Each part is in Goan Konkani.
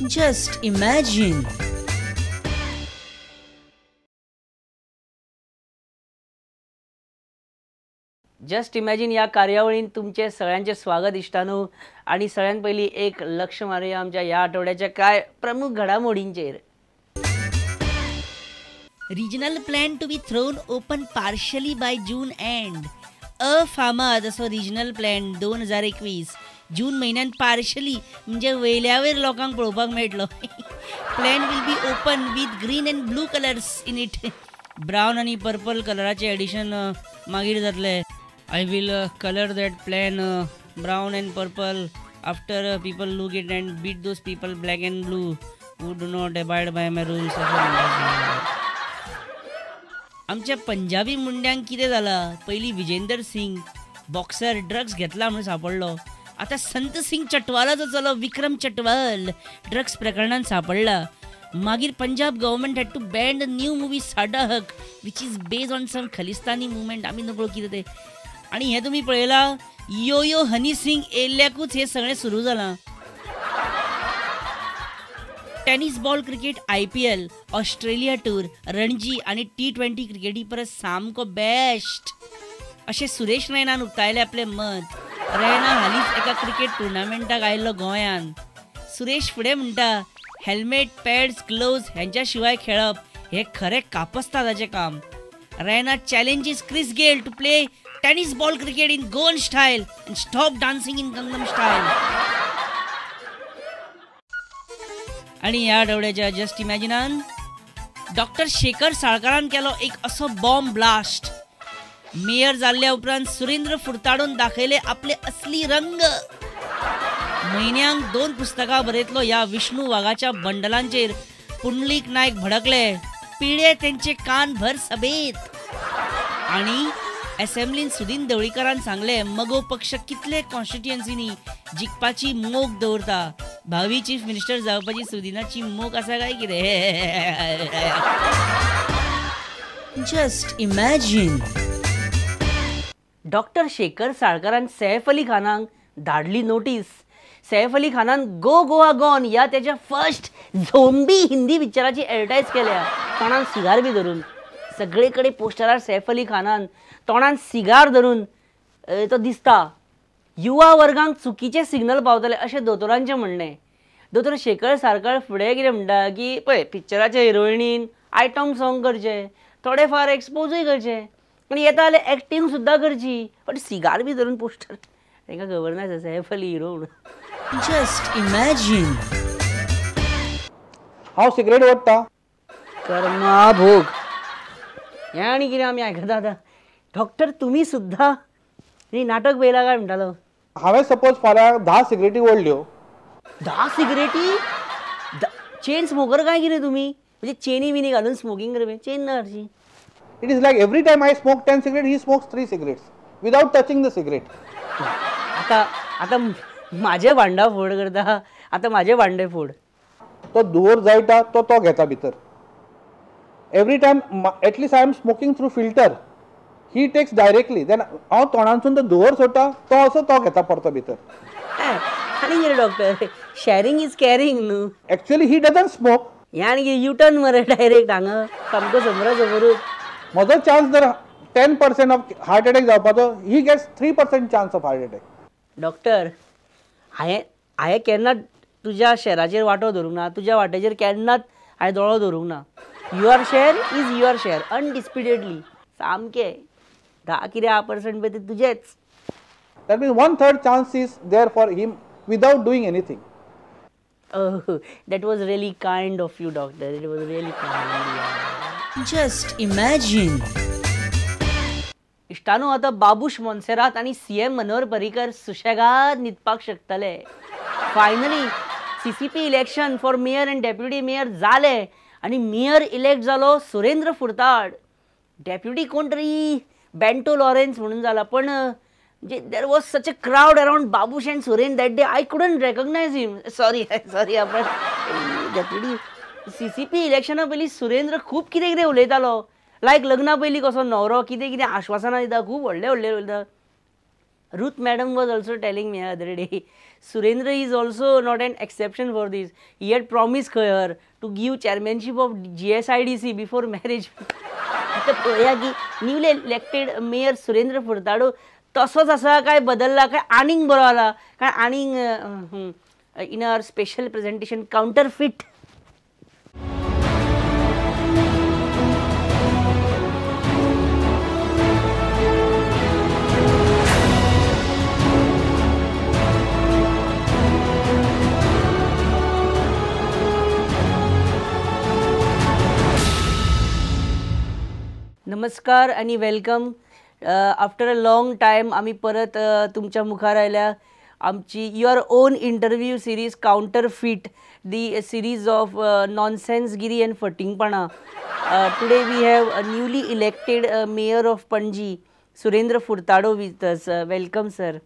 Just imagine. Just imagine ह्या कार्यावळीन तुमचे सगळ्यांचे स्वागत इश्टानो. आनी सगळ्यान पयलीं एक लक्ष मारुया आमच्या ह्या आठवड्याच्या काय प्रमुख घडामोडींचेर. Regional plan to be thrown open partially by June end. अ फामाद असो रिजनल प्लॅन 2021 जून म्हयन्यान पार्शली म्हणजे वयल्यावयर लोकांक पळोवपाक मेळटलो. Plan will be open with green and blue colours in it. Brown आनी पर्पल कलराचें एडिशन मागीर जातलें. I will colour that plan brown and purple after people look it and beat those people black and blue who do not abide by my rules. आमच्या पंजाबी मुंड्यांक कितें जालां? पयलीं विजेंदर सिंग बॉक्सर ड्रग्स घेतला म्हणून सांपडलो. आतां संत सिंग चटवालाचो चलो विक्रम चटवाल ड्रग्स प्रकरणान सांपडला. मागीर Punjab government had to ban the new movie Sada Haq which is based on some Khalistani movement. आमी नकळो कितें तें. आनी हें तुमी पळयलां, यो यो हनी सिंग येयल्ल्याकूच हें सगळें सुरू जालां. Tennis ball cricket IPL, Australia tour, Ranji आनी T20 क्रिकेटी परस सामको बेस्ट अशें सुरेश रैनान उक्तायलें आपलें मत. रैना हालींच एका क्रिकेट टुर्नामेंटाक आयिल्लो गोंयांत. सुरेश फुडें म्हणटा, हेल्मेट, पॅड्स, ग्लोव्ज हेंच्या शिवाय खेळप हें खरें कापस्तादाचें काम. Raina challenges Chris Gayle to play tennis ball cricket in Goan style and stop dancing in Gangnam style. आनी ह्या आठवड्याच्या जस्ट इमॅजिनान डॉक्टर शेखर साळकारान केलो एक असो बॉम्ब ब्लास्ट. मेयर जाल्ल्या उपरांत सुरेंद्र फुर्ताडून दाखयले आपले असली रंग. म्हयन्यांक 2 पुस्तकां बरयतलो ह्या विष्णू वाघाच्या बंडलांचेर पुंडलीक नायक भडकले. पिळे तेंचे कान भर सभेत. आनी एसेंब्लीन सुदीन ढवळीकरान सांगले, मगो पक्ष कितले कॉन्स्टिट्युएन्सीनी जिखपाची मोख दवरता. भावी चीफ मिनिस्टर जावपाची सुदिनाची मोख आसा काय कितें? Just imagine. Doctor Shekhar साळकारान सैफ अली खानाक धाडली नोटीस. सैफ अली खानान गो गोवा गॉन ह्या त्याच्या फर्स्ट झोंबी हिंदी पिक्चराची एडवर्टायज केल्या, तोंडान सिगार बी धरून. सगळे कडेन पोस्टरार सैफ अली खानान तोंडान सिगार धरून तो दिसता. युवा वर्गांक चुकीचे सिग्नल पावतले अशें दोतोरांचें म्हणणें. दोतोर शेखर साळकार फुडें कितें म्हणटा की पळय, पिक्चराच्या हिरोइनीन आयटम सॉंग करचें, थोडे फार एक्सपोजूय करचें, आनी येता जाल्यार एक्टींग सुद्दां करची, बट सिगार बी धरून पोस्टर. तांकां खबर ना सैफ अली हिरो म्हणून. Just imagine. हांव सिगरेट ओडटा. कर्मा भोग हें आनी कितें आमी आयकता आतां. डॉक्टर तुमी सुद्दां न्ही नाटक पळयलां काय म्हणटालो? हांवें सपोज फाल्यां 10 सिगरेटी ओडल्यो. 10 सिगरेटी? चेन स्मोकर काय कितें तुमी? म्हणजे चेनी बिनी घालून स्मोकींग करपी? चेन ना हरशीं. It is like every time I smoke 10 cigarette, he smokes 3 cigarettes without touching the cigarette. आतां आतां म्हाजें भांडा फोड करता, आतां म्हाजें भांडे फोड. तो धुंवर जळटा तो तो घेता भितर. Every time at least I am smoking through filter, he takes directly. Then हांव तोंडांतसून तो धुंवर सोडटा, तो असो तो घेता परतो भितर. आनी कितें डॉक्टर, शॅरींग is caring न्हू. Actually he doesn't smoke. हें आनी कितें युटर्न मरे डायरेक्ट हांगा सामको समोरा समोरूच. म्हजो चान्स जर 10% ऑफ हार्ट अटॅक जावपाचो, he gets 3% chance of heart attack. Doctor, हांवें केन्नाच तुज्या शॅराचेर वांटो धरूंक ना, तुज्या वाट्याचेर केन्नाच हांवें दोळो धरूंक ना. Your share is your share undisputedly. सामकें 10 कितें 1% पळय ते तुजेच. That means 1/3 chance is there for him without doing anything. Oh, that was really kind of you, doctor. It was really kind. Just imagine. इश्टानो, आतां बाबूश मोन्सेरात आनी CM Manohar Parrikar सुशेगाद न्हिदपाक शकतले. Finally CCP election for mayor and deputy mayor जाले आनी मेयर इलेक्ट जालो सुरेंद्र फुर्ताड. डेप्युटी कोण तरी बेंटो लॉरेन्स म्हणून जाला. पण there was such a crowd around Babush and Suren that day, I couldn't recognise him. Sorry sorry. आपण डेप्युटी CCP इलेक्शना पयलीं सुरेंद्र खूब कितें कितें उलयतालो. लायक लग्ना पयलीं कसो न्हवरो कितें कितें आश्वासनां दिता, खूब व्हडलें व्हडलें उलयता. Ruth madam was also telling me other day, Surendra is also not an exception for this. He had promised her to give chairmanship of GSIDC before marriage. आतां पळया की newly elected mayor Surendra Furtado तसोच आसा काय बदलला काय आनीक बरो जाला काय आनीक in our special presentation counterfeit. नमस्कार आनी welcome. After a long time आमी परत तुमच्या मुखार आयल्या आमची your own interview series counterfeit, the series of नॉनसेन्सगिरी and फटिंगपणां. Today we have a newly elected mayor of Panaji, Surendra Furtado with us. Welcome sir.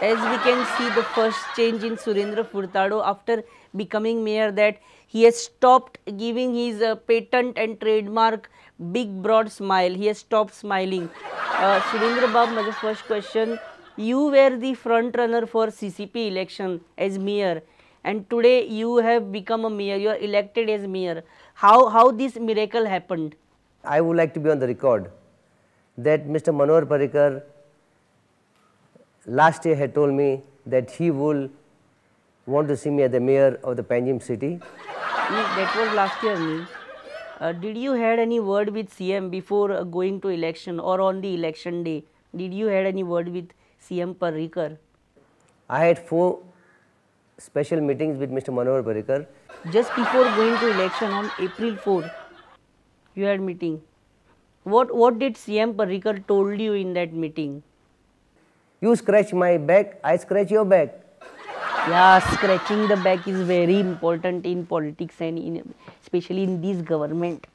As we can see, the first change in Surendra Furtado after becoming mayor, that he has stopped giving his patent and trademark big broad smile. He has stopped smiling. Surendra Bab, my first question, you were the front runner for CCP election as mayor, and today you have become a mayor, you are elected as mayor. How this miracle happened? I would like to be on the record that Mr. Manohar Parrikar last year had told me that he will want to see me as the mayor of the Panjim city. That was last year. Did you had any word with CM before going to election or on the election day? Did you had any word with CM Parrikar? I had 4 special meetings with Mr. Manohar Parrikar. Just before going to election on April 4, you had meeting. What did CM Parrikar told you in that meeting? You scratch my back, I scratch your back. Yeah, scratching the back is very important in politics and in, especially in this government.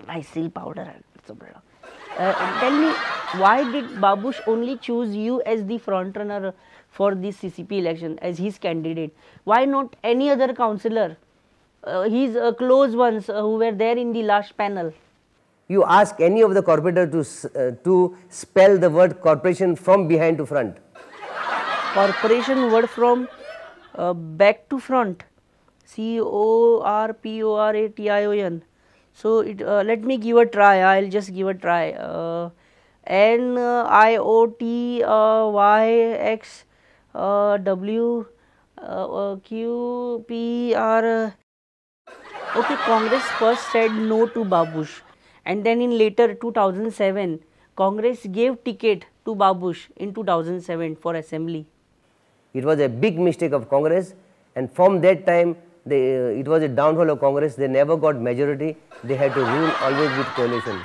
Nycil powder. Tell me, why did Babush only choose you as the front runner for this CCP election as his candidate? Why not any other councillor? His close ones who were there in the last panel. You ask any of the corporator to spell the word corporation from behind to front. Corporation word from back to front. C-O-R-P-O-R-A-T-I-O-N. So, it, let me give a try. I will just give a try. N I O T Y X W Q P R. Okay, Congress first said no to Babush, and then in later 2007, Congress gave ticket to Babush in 2007 for assembly. It was a big mistake of Congress, and from that time, it was a downfall of Congress. They never got majority. They had to rule always with coalition.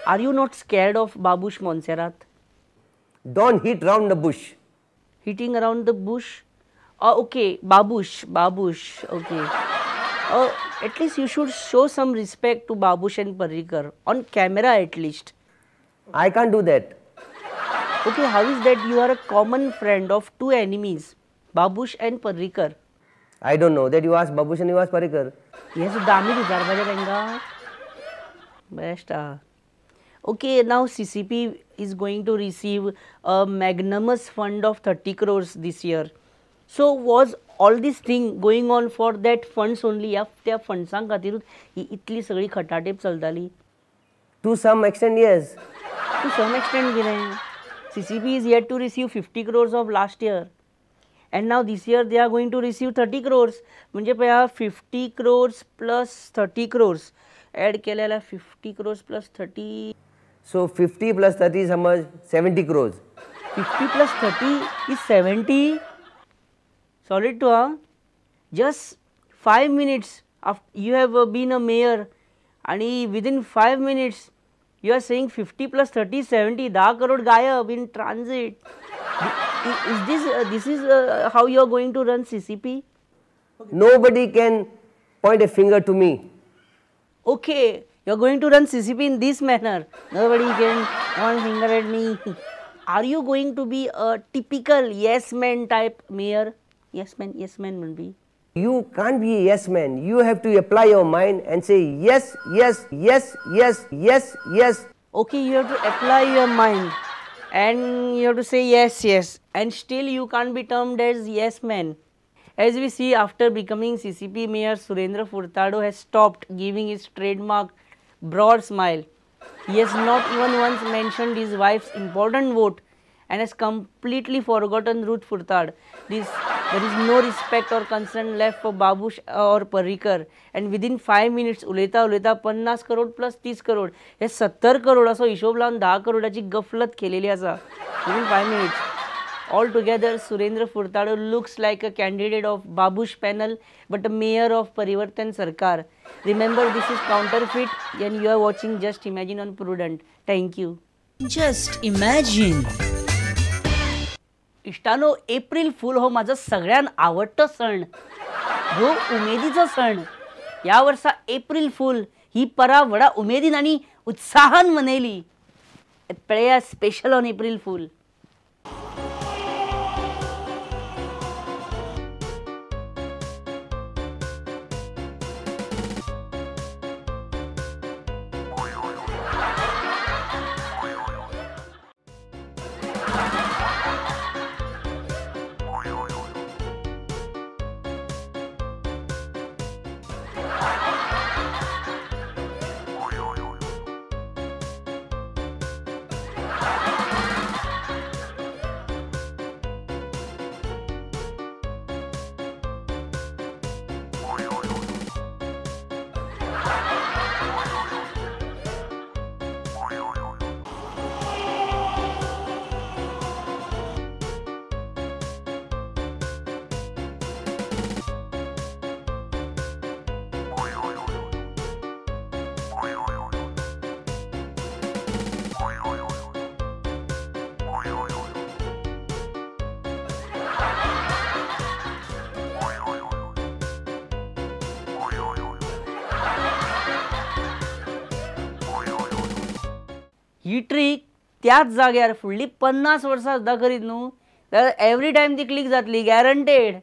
Are you not scared of Babush Monserrat? Don't hit round the bush. Hitting around the bush? Okay, Babush, Babush, okay. At least you should show some respect to Babush and Parrikar, on camera at least. I can't do that. Okay, how is that you are a common friend of two enemies, Babush and Parrikar? I don't know. That you ask Babush and you ask Parrikar. Yes, Dami विचारपाचें तांकां. Best. Okay, now CCP is going to receive a magnanimous fund of 30 crores this year. So, was all this thing going on for that funds only? या त्या फंड्सां खातीरूच ही इतली सगळी खटाटेप चलताली? To some extent, yes. To some extent कितें? CCP is yet to receive 50 crores of last year. And now this year they are going to receive 30 crores. म्हणजे पळया 50 crores plus 30 crores. Add केल्याला 50 crores plus 30. So 50 plus 30 is how much? 70 crores. 50 plus 30 is 70. Solid to, huh? Just 5 minutes after you have been a mayor, and within 5 minutes you are saying 50 plus 30 70, 10 crore gayab in transit. Is this this is how you are going to run CCP? Okay. Nobody can point a finger to me. Okay, you are going to run CCP in this manner. Nobody can point finger at me. Are you going to be a typical yes man type mayor? Yes man will be. You can't be a yes man. You have to apply your mind and say yes, yes, yes, yes, yes, yes. Okay, you have to apply your mind. And you have to say yes, yes, and still you can't be termed as yes man. As we see, after becoming CCP mayor, Surendra Furtado has stopped giving his trademark broad smile. He has not even once mentioned his wife's important vote and has completely forgotten Ruth Furtad. There is no respect or concern left for Babush or Parrikar. And within 5 minutes, उलयता उलयता 50 करोड प्लस 30 करोड हे 70 करोड असो हिशोब लावन 10 करोडाची गफलत केलेली आसा within 5 minutes. Altogether, Surendra Furtado looks like a candidate of Babush panel but a mayor of Parivartan Sarkar. Remember, this is counterfeit and you are watching Just Imagine on Prudent. Thank you. Just Imagine. इश्टानो, April fool हो माझा सगळ्यान आवडतो सण, हो उमेदीचो सण. ह्या वर्सा एप्रिल फूल ही पराब व्हडा उमेदीन आनी उत्साहान मनयली. पळया स्पेशल ऑन एप्रिल फूल. ही ट्रीक त्याच जाग्यार फुडली 50 वर्सां सुद्दां करीत न्हू जाल्यार एवरी टायम ती क्लिक जातली, गॅरंटेड.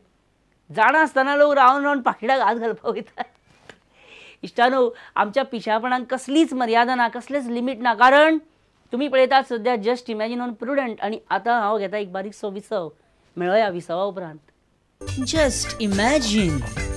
जाणा आसतना लोक रावन रावन पाकिटाक हात घालपाक वयतात. इश्टानो, आमच्या पिशापणाक कसलीच मर्यादा ना, कसलेच लिमीट ना, कारण तुमी पळयतात सद्या जस्ट इमॅजीन ऑन प्रुडंट. आनी आतां हांव घेता एक बारीकसो विसव. मेळोया विसवा उपरांत. Just imagine.